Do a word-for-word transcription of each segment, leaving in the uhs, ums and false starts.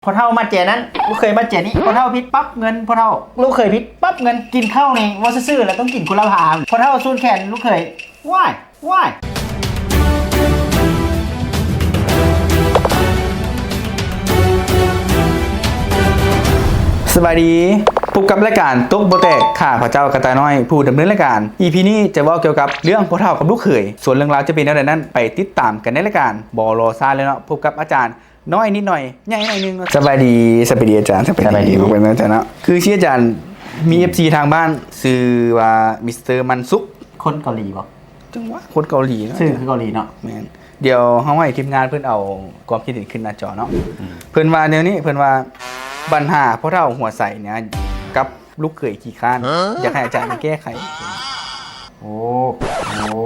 พ่อเฒ่ามัดแจนั้น ลูกเขยมัดแจนี้ พ่อเฒ่าผิดปั๊บเงิน พ่อเฒ่า ลูกเขยผิดปั๊บเงิน กินข้าวนี่ว่าซื่อๆแล้วต้องกินคนละพา พ่อเฒ่าสูนแขนลูกเขย ว้าย ว้าย สบายดี พบกับรายการตกบ่แตก ข้าพเจ้ากระต่ายน้อย ผู้ดำเนินรายการ อีพี นี้จะเว้าเกี่ยวกับเรื่องพ่อเฒ่ากับลูกเขย ส่วนเรื่องราวจะเป็นแนวใดนั้น ไปติดตามกันในรายการ บ่รอช้าเลยเนาะ พบกับอาจารย์น้อยนิดหน่อย ใหญ่หน่อยนึงเนาะ สบายดี สบายดีอาจารย์ สบายดี สบายดี เป็นอาจารย์เนาะ คือชื่ออาจารย์ มี เอฟซี ทางบ้าน ชื่อว่ามิสเตอร์มันสุก คนเกาหลีบ่ จังหวะ คนเกาหลีเนาะ ชื่อคือเกาหลีเนาะ แม่น เดี๋ยวเฮาให้ทีมงานเพิ่นเอาความคิดเห็นขึ้นหน้าจอเนาะ อืม เพิ่นว่าแนวนี้ เพิ่นว่า ปัญหาพ่อเฒ่าหัวใสเนี่ย กับลูกเขยขี้คร้าน อยากให้อาจารย์มาแก้ไข โอ้ โอ้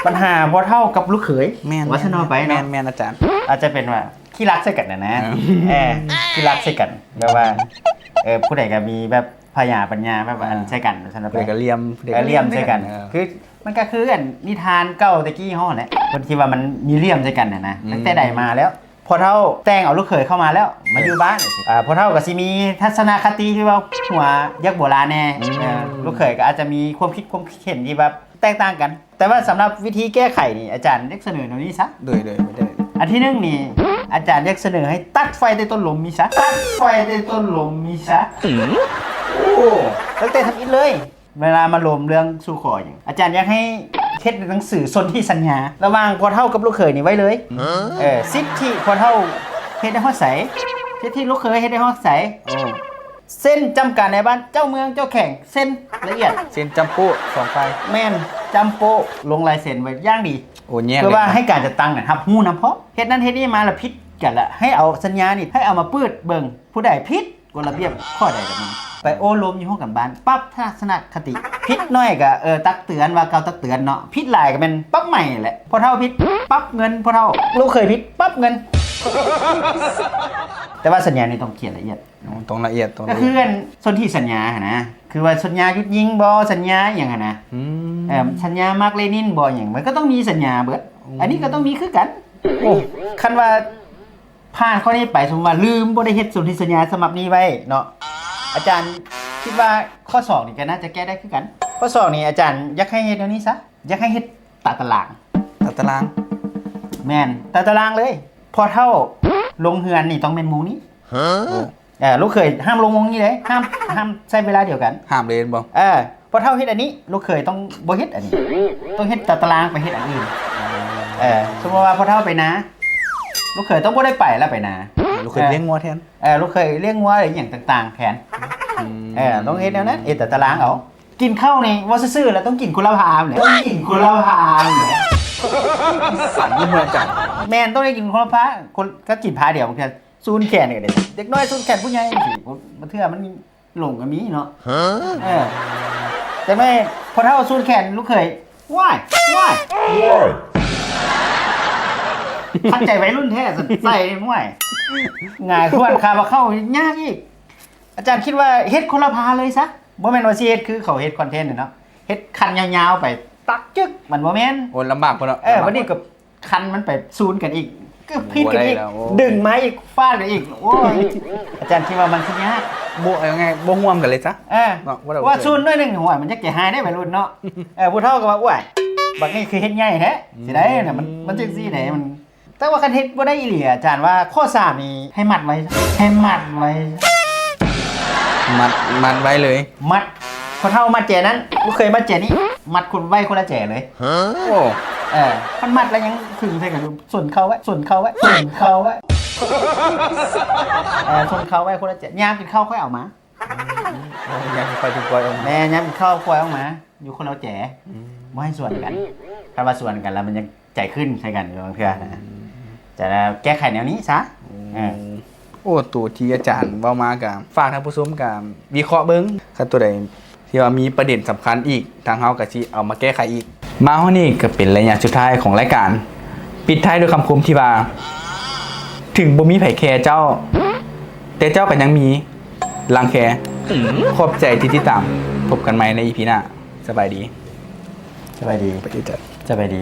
ปัญหาพ่อเฒ่ากับลูกเขย แม่น ว่าซั่นเนาะไปเนาะ แม่น แม่นอาจารย์ อาจจะเป็นว่าขี้รักใส่กันนะนะ เออ เออ ขี้รักใส่กัน แบบว่า เออ ผู้ใดก็มีแบบพยาปัญญาแบบว่าอันใส่กัน ว่าซั่นเนาะไป ผู้ใดก็เหลี่ยม ผู้ใดก็เหลี่ยมใส่กัน เออ คือ มันก็คืออันนิทานเก่าแต่กี้เฮาแหละ เพิ่นที่ว่ามันมีเหลี่ยมใส่กันน่ะนะ อืม ตั้งแต่ใดมาแล้ว พ่อเฒ่าแต่งเอาลูกเขยเข้ามาแล้ว มาอยู่บ้าน อ่า พ่อเฒ่าก็สิมีทัศนคติที่ว่าหัวยักษ์โบราณแน่ อืม เออ ลูกเขยก็อาจจะมีความคิดความคิดเห็นที่แบบแตกต่างกัน แต่ว่าสำหรับวิธีแก้ไขนี่ อาจารย์อยากเสนอแนวนี้ซะ โดย โดย โดย อันที่หนึ่งนี่ อาจารย์อยากเสนอให้ตัดไฟแต่ต้นลมมีซะ ตัดไฟแต่ต้นลมมีซะ โอ้ ตั้งแต่ทำอิฐเลย เวลามาลมเรื่องสู่ขอหยัง อาจารย์อยากให้เฮ็ดหนังสือสนธิสัญญา ระหว่างพ่อเฒ่ากับลูกเขยนี่ไว้เลย เออ สิทธิพ่อเฒ่าเฮ็ดได้ฮอดไส สิทธิลูกเขยเฮ็ดได้ฮอดไส โอ้ เซ็นจำกัดในบ้าน เจ้าเมืองเจ้าแขวง เซ็นละเอียด เซ็นจำโป้สองฝ่าย แม่น จำโป้ ลงลายเซ็นไว้อย่างดี โอ้ แย่เลย เพื่อว่าให้การจัดตั้งน่ะรับรู้นำพร้อม เฮ็ดนั่นเฮ็ดนี่มาแล้วผิดกันละ ให้เอาสัญญานี่ ให้เอามาเปิดเบิ่ง ผู้ใดผิดกฎระเบียบข้อใดก็มี ไปโอ้ลมอยู่ห้องการบ้าน ปรับทัศนคติ ผิดน้อยก็ เออ ตักเตือน ว่าเก่าตักเตือนเนาะ ผิดหลายก็แม่นปรับใหม่แหละ พ่อเฒ่าผิด ปรับเงิน พ่อเฒ่า ลูกเขยผิด ปรับเงิน แต่ว่าสัญญานี่ต้องเขียนละเอียด ต้องละเอียด ต้อง ก็ ละเอียด คืออันสนธิสัญญาหั้นนะ คือว่าสัญญาหยุดยิงบ่ สัญญาหยังหั้นนะ อืม เออ สัญญามาร์คเลนินบ่หยัง มันก็ต้องมีสัญญาเบิด อืม อันนี้ก็ต้องมีคือกัน โอ้ คันว่าผ่านข้อนี้ไป สมมุติว่าลืม บ่ได้เฮ็ดสนธิสัญญาฉบับนี้ไว้เนาะ อาจารย์คิดว่าข้อสองนี่ก็น่าจะแก้ได้คือกัน ข้อสองนี่อาจารย์อยากให้เฮ็ดแนวนี้ซะ อยากให้เฮ็ดตาตาราง ตาตาราง แม่น ตาตารางเลย พ่อเฒ่าลงเฮือนนี่ต้องแม่นโมงนี้ ฮะ โอ้ เออ ลูกเขยห้ามลงโมงนี้เลย ห้าม ห้ามใช้เวลาเดียวกัน ห้ามเลยบ่ เออ พ่อเฒ่าเฮ็ดอันนี้ ลูกเขยต้องบ่เฮ็ดอันนี้ ต้องเฮ็ดตาตารางไปเฮ็ดอันอื่น เออ สมมุติว่าพ่อเฒ่าไปนา ลูกเขยต้องบ่ได้ไปแล้วไปนา ลูกเขยเลี้ยงงัวแทน เออ ลูกเขยเลี้ยงงัวหรือหยังต่างๆ แทน อืม เออ ต้องเฮ็ดแนวนั้น เฮ็ดตาตารางเอา กินข้าวนี่ว่าซื่อๆแล้วต้องกินคนละพามเลย ต้องกินคนละพามเลย สั่นยิ่งเมืองจัง แม่นต้องได้กินคนละพา คน ก็กินพาเดียวบางเทื่อ สูนแขนก็ได้ เด็กน้อยสูนแขนผู้ใหญ่จังซี้ บางเทื่อมันหลงก็มีเนาะ เออ แต่แม่พ่อเฒ่าสูนแขนลูกเขย ว้าย ว้าย ขัดใจวัยรุ่นแท้ ใส่มวย หงายขวดคาบ่เข้ายากอีก อาจารย์คิดว่าเฮ็ดคนละพาเลยซะ บ่แม่นว่าสิเฮ็ดคือเขาเฮ็ดคอนเทนต์น่ะเนาะ เฮ็ดคันยาวๆไป ตักจึก มันบ่แม่น โอ้ ลำบากพุ้นเนาะ เออ บัดนี้ก็ คันมันไปสูนกันอีก ก็ผิดกันอีก บ่ได้แล้ว โอ้ ดึงมาอีก ฟาดกันอีก โอ้ย อาจารย์คิดว่ามันสิยาก บ่ เอาไง บ่ร่วมกันเลยซะ เออ เนาะ บ่ได้ ว่าสูนหน่อยหนึ่ง โอ้ย มันจักจะหายได้วัยรุ่นเนาะ เออ ผู้เฒ่าก็ว่า โอ้ย บักนี่คือเฮ็ดใหญ่แท้ สิได้น่ะ มัน มันจังซี่ได้ มัน แต่ว่าคันเฮ็ดบ่ได้อีหลี อาจารย์ว่าข้อสามนี่ให้มัดไว้ ให้มัดไว้ มัด มัดไว้เลย มัด พ่อเฒ่ามัดแจนั้น ลูกเขยมัดแจนี้ มัดคนไว้คนละแจเลย โอ้ เออ มันมัดแล้วยังขึงใส่กันอยู่ ส่วนเข้าไว้ ส่วนเข้าไว้ ส่วนเข้าไว้ เออ ส่วนเข้าไว้คนละแจ ยามกินข้าวค่อยเอามา อืม อืม โอ้ ยามกินข้าวจึงปล่อยออกมา แม่น ยามกินข้าวค่อยออกมา อยู่คนละแจ อืม บ่ให้ส่วนกัน ถ้าว่าส่วนกันแล้วมันยัง ใจขึ้นใส่กันอยู่บางเทื่อนะ อืม จะแก้ไขแนวนี้ซะ อืม เออ โอ้ ตัวที่อาจารย์เว้ามาก็ฝากท่านผู้ชมก็วิเคราะห์เบิ่ง คันตัวใดที่ว่ามีประเด็นสำคัญอีก ทางเฮาก็สิเอามาแก้ไขอีก มาฮอดนี้ก็เป็นระยะสุดท้ายของรายการ ปิดท้ายด้วยคำคมที่ว่า ถึงบ่มีไผแคร์เจ้า แต่เจ้าก็ยังมีรังแค ขอบใจที่ติดตาม พบกันใหม่ใน อีพี หน้า สบายดี สบายดี สบายดีจ้ะ สบายดี